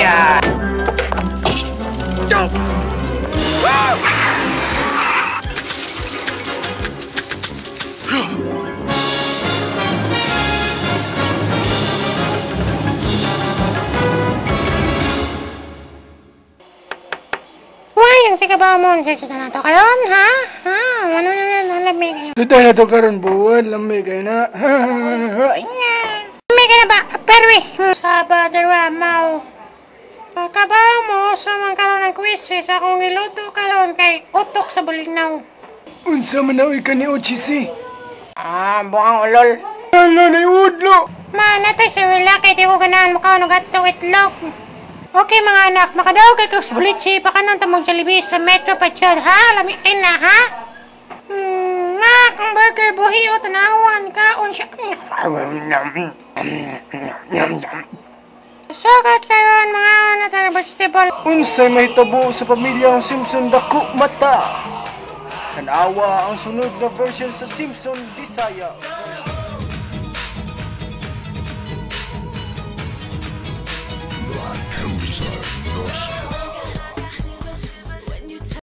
siya. Why, ang sige ba mo? Sa na to karon, ha? Ha? Ano na na lamig kayo? Dito na to karon buwan, lamig kayo na. Lamig ka na ba? Pero eh, Sabado Ramaw. Kabaw mo sa mga karon ng quiz eh, sa akong giluto karon kay utok sa bulinaw. Unsa man na uy kani Ochisi? Ah, buang ulol. Ala na udlo. Ma, natay sa wala kay di ko ganahan makaon og atong itlog. Okay mga anak, makadaog kay kog bulichi pa kanon ta mong Jollibee sa Metro pa jud, ha? Lamiin na ha? Ma, kang burger buhi o tanawan kaon siya. Sugat karon mga ano tayo vegetable. Unsay mahitabo sa pamilya ang Simpson dako mata? Tanawa ang sunod na version sa Simpson Bisaya.